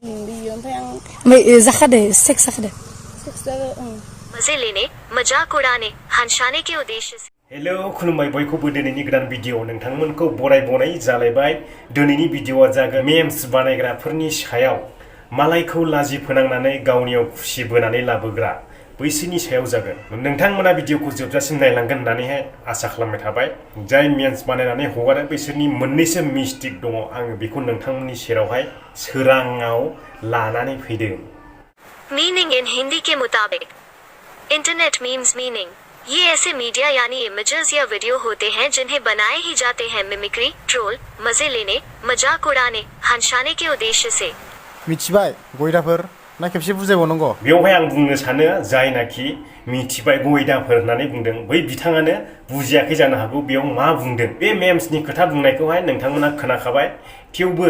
ओमफ्राय जाखादो सेक्स जाखादो मजे लेने मजाक उड़ाने हंसाने के उद्देश्य से हेलो खुलुमबाय बयखौबो दिनैनि गोदान भिडिअ नोंथांमोनखौ बरायबावनाय जालायबाय दिनैनि भिडिअआ जागोन मेम्स बानायग्राफोरनि सायाव मालायखौ लाजि फोनांनानै गावनियाव खुसि बोनानै लाबोग्रा बैसोरनि सायाव जागोन नोंथांमोना भिडिअखौ जोबजासिम नायलांगोन होननानैहाय आसा खालामबाय थाबाय जाय मेम्स बानायनानै हगारो बैसोरनि मोननैसो मिस्टेक दङ आङो बेखौ नोंथांमोननि सेरावहाय सोराङाव लानानै फैदों मीनिंग इन हिंदी के मुताबिक इंटरनेट मीम्स मीनिंग ये ऐसे मीडिया यानी इमेजेस या वीडियो होते हैं जिन्हें बनाए ही जाते हैं मिमिक्री ट्रोल मजे लेने मजाक उड़ाने हंसाने के उद्देश्य से मिथिबाय गयदाफोर ना खेबसे बुजायबावनांगौ बेवहाय आं बुंनो सानो जायनाखि मिथिबाय गयदाफोर होननानै बुंदों बै बिथाङानो बुजियाखै जानो हागौ बेयाव मा बुंदों बे मेम्सनि खोथा बुंनायखौहाय नोंथांमोना खोनाखाबाय थेवबो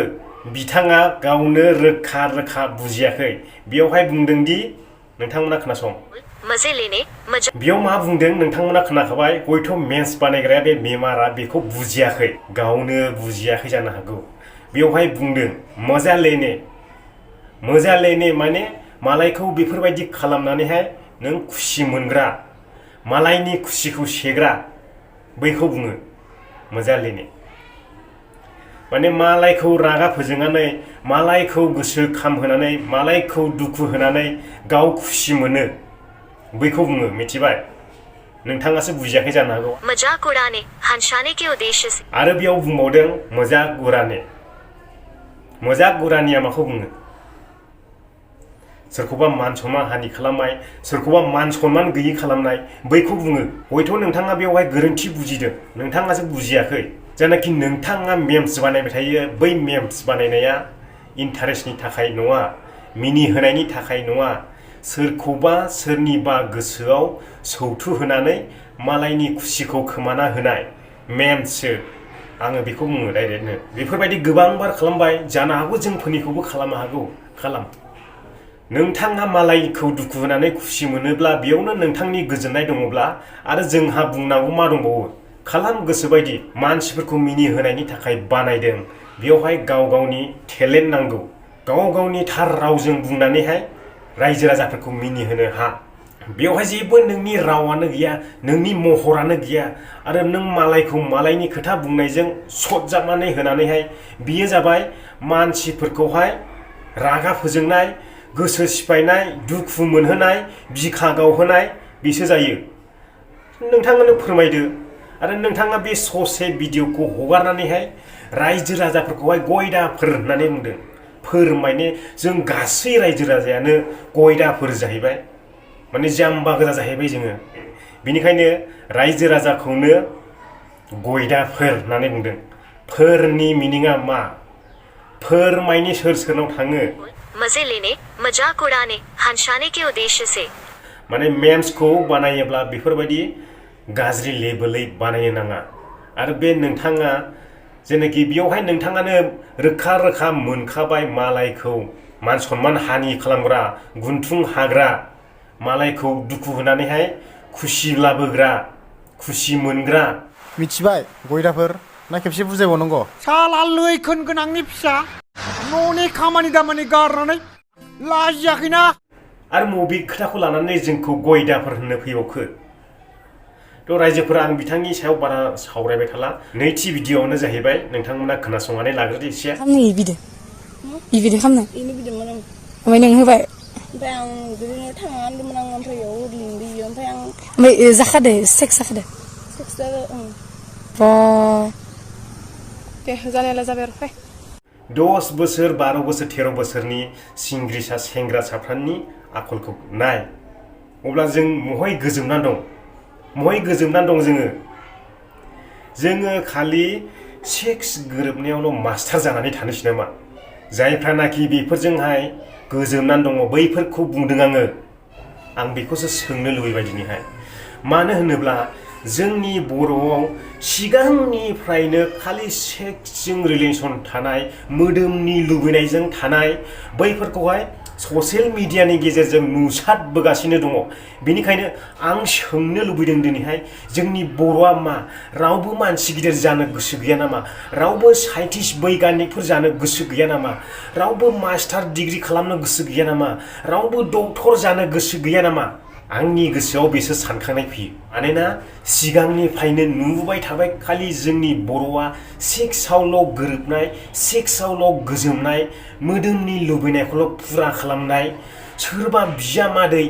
बिथाङा गावनो रोखा रोखा बुजियाखै बेवहाय बुंदों दि नोंथांमोना खोनासं मजे लेने बेयाव मा बुंदों नोंथांमोना खोनाखाबाय हयथ' मेम्स बानायग्राया बे मेमारा बेखौ बुजियाखै गावनो बुजियाखै जानो हागौ बेवहाय बुंदों मजा लेने माने मालायखौ बेफोरबायदि खालामनानैहाय नों खुसि मोनग्रा मालायनि खुसिखौ सेग्रा बैखौ बुङो मजा लेने माने मालायखौ रागा फोजोंनानै मालायखौ गोसो खामहोनानै मालायखौ दुखु होनानै गाव खुसि मोनो बैखौ बुङो मिथिबाय नोंथाङासो बुजियाखै जानो हागौ मजाक उड़ाने हंसाने के उद्देश्य से आरो बेयाव बुंबावदों मजाक उड़ानिया माखौ बुङो सोरखौबा मान सन्मान हानि खालामनाय सोरखौबा मान सन्मान गैयि खालामनाय बैखौ बुङो हयथ' नोंथाङा बेवहाय गोरोन्थि बुजिदों नोंथाङासो बुजियाखै जानाखि नोंथाङा मेम्स बानायबाय थायो बै मेम्स बानायनाया इन्टारेस्टनि थाखाय नङा मिनिहोनायनि थाखाय नङा सोरखौबा सोरनिबा गोसोआव सौथु होनानै मालायनि खुसिखौ खोमाना होनाय मेम्ससो आङो बेखौ बुङो डाइरेक्टनो बेफोरबायदि गोबांबार खालामबाय जानो हागौ जोंफोरनिखौबो खालामनो हागौ खालाम नोंथाङा मालायखौ दुखु होनानै खुसि मोनोब्ला बेयावनो नोंथांनि गोजोननाय दङब्ला आरो जोंहा बुंनांगौ मा दंबावो खालाम गोसोबायदि मानसिफोरखौ मिनिहोनायनि थाखाय बानायदों बेवहाय गाव गावनि टेलेन्ट नांगौ गाव गावनि थार रावजों बुंनानैहाय रायजो राजाफोरखौ मिनिहोनो हा बेवहाय जेबो नोंनि रावानो गैया नोंनि महरानो गैया आरो नों मालायखौ मालायनि खोथा बुंनायजों सटजाबनानै होनानैहाय बियो जाबाय मानसिफोरखौहाय रागा फोजोंनाय गोसो सिफायनाय दुखु मोनहोनाय बिखा गावहोनाय बिसो जायो नोंथाङानो फोरमायदो आरो नोंथाङा बे ससे भिडिअखौ हगारनानैहाय रायजो राजाफोरखौहाय गयदाफोर होननानै बुंदों फोरमायने जों गासै रायजो राजायानो गयदाफोर जाहैबाय माने जाम्बा गोजा जाहैबाय जोङो बेनिखायनो रायजो राजाखौनो गयदाफोर होननानै बुंदों फोरनि मिनिङा मा फोरमायनि सोर सोरनाव थाङो मजे लेने मजाक उड़ाने हंसाने के उद्देश्य से माने मेम्सखौ बानायोब्ला बेफोरबायदि गाज्रि लेबेलै बानायनो नाङा आरो बे नोंथाङा जेनाखि बेयावहाय नोंथाङानो रोखा रोखा मोनखाबाय मालायखौ मान सन्मान हानि खालामग्रा गुन्थुं हाग्रा मालायखौ दुखु होनानैहाय खुसि लाबोग्रा खुसि मोनग्रा मिथिबाय गयदाफोर ना खेबसे बुजायबावनांगौ साला लैखोन गोनांनि फिसा न'नि खामानि दामानि गारनानै लाजियाखैना आरो मबे खोथाखौ लानानै जोंखौ गयदाफोर होननो फैबावखो थ' रायजोफोरा आं बिथांनि सायाव बारा सावरायबाय थाला नैथि भिडिअआनो जाहैबाय नोंथांमोना खोनासंनानै लाग्रोदो एसे खालामनो इबिदि खालामनो ओमफ्राय नों होबाय ओमफ्राय आं बिदिनो थांनांदोंमोन आं ओमफ्राय बेयाव लिंदों ओमफ्राय जाखादो सेक्स जाखादो दे जानायालाय जाबाय आरो फै 10 बोसोर 12 बोसोर 13 बोसोरनि सिंग्रिसा सेंग्रासाफोरनि आखलखौ नाय अब्ला जों महाय गोजोमनानै दं जोङो खालि सेक्स गोरोबनायावल' मास्टार जानानै थानोसै नामा जायफ्रानाखि बेफोरजोंहाय गोजोमनानै दङ बैफोरखौ बुंदों आं बेखौसो सोंनो लुबैबाय दिनैहाय मानो होनोब्ला जोंनि बर'आव सिगांनिफ्रायनो खालि सेक्सजों रिलेसन थानाय मोदोमनि लुबैनायजों थानाय बैफोरखौहाय ससियेल मिडियानि गेजेरजों नुसारबोगासिनो दङ बेनिखायनो आं सोंनो लुबैदों दिनैहाय जोंनि बर'आ मा रावबो मानसि गिदिर जानो गोसो गैया नामा रावबो साइन्टिस्ट बैगानिकफोर जानो गोसो गैया नामा रावबो मास्टार डिग्री खालामनो गोसो गैया नामा रावबो डक्टर जानो गोसो गैया नामा आंनि गोसोआव बेसो सानखांनाय फैयो मानोना सिगांनिफ्रायनो नुबोबाय थाबाय खालि जोंनि बर'आ सेक्सआवल' गोरोबनाय सेक्सआवल' गोजोमनाय मोदोमनि लुबैनायखौल' फुरा खालामनाय सोरबा बिजामादै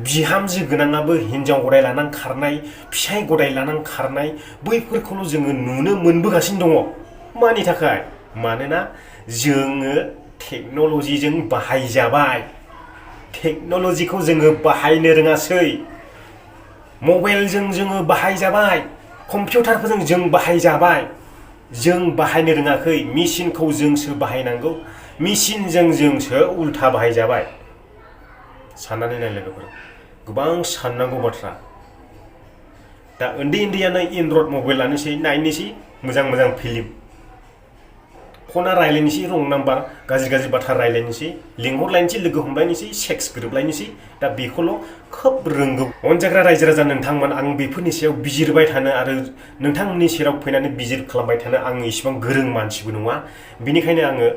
बिहामजो गोनाङाबो हिन्जाव गदाय लानानै खारनाय फिसाय गदाय लानानै खारनाय बैफोरखौल' जोङो नुनो मोनबोगासिनो दङ मानि थाखाय मानोना जोङो टेक्न'लजिजों बाहायजाबाय टेक्न'लजिखौ जोङो बाहायनो रोङासै मबाइलजों जोङो बाहायजाबाय कम्पिउटारफोरजों जों बाहायजाबाय जों बाहायनो रोङाखै मेसिनखौ जोंसो बाहायनांगौ मेसिनजों जोंसो उल्था बाहायजाबाय साननानै नाय लोगोफोर गोबां साननांगौ बाथ्रा दा उन्दै उन्दैयानो एन्ड्रइड मबाइल लानोसै नायनोसै मोजां मोजां फिल्म खना रायलायनोसै रं नाम्बार गाज्रि गाज्रि बाथ्रा रायलायनोसै लिंहरलायनोसै लोगो हमलायनोसै सेक्स गोरोबलायनोसै दा बेखौल' खोब रोंगौ अनजाग्रा रायजो राजा नोंथांमोन आं बेफोरनि सायाव बिजिरबाय थानो आरो नोंथांमोननि सेराव फैनानै बिजिर खालामबाय थानो आं इसेबां गोरों मानसिबो नङा बेनिखायनो आङो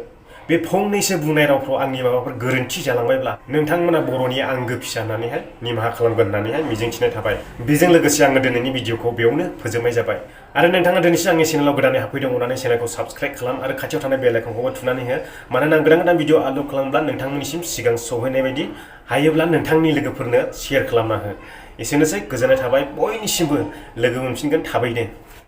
बे फंनैसो बुंनाय रावफ्राव आंनि माबाफोर गोरोन्थि जालांबायब्ला नोंथांमोना बर'नि आंगो फिसा होननानैहाय निमाहा खालामगोन होननानैहाय मिजिंथिनाय थाबाय बेजों लोगोसे आङो दिनैनि भिडिअखौ बेयावनो फोजोबनाय जाबाय आरो नोंथाङा दिनैसो आंनि चेनेलाव गोदानै हाबफैदों अननानै चेनेलखौ साबस्क्राइब खालाम आरो खाथियाव थानाय बेल आइकनखौबो थुनानै हो मानोना आं गोदान गोदान भिडिअ आपल'ड खालामब्ला नोंथांमोननिसिम सिगां सौहैनाय बायदि हायोब्ला नोंथांनि लोगोफोरनो शेयार खालामना हो एसेनोसै गोजोननाय थाबाय बयनिसिमबो लोगो मोनफिनगोन थाबैनो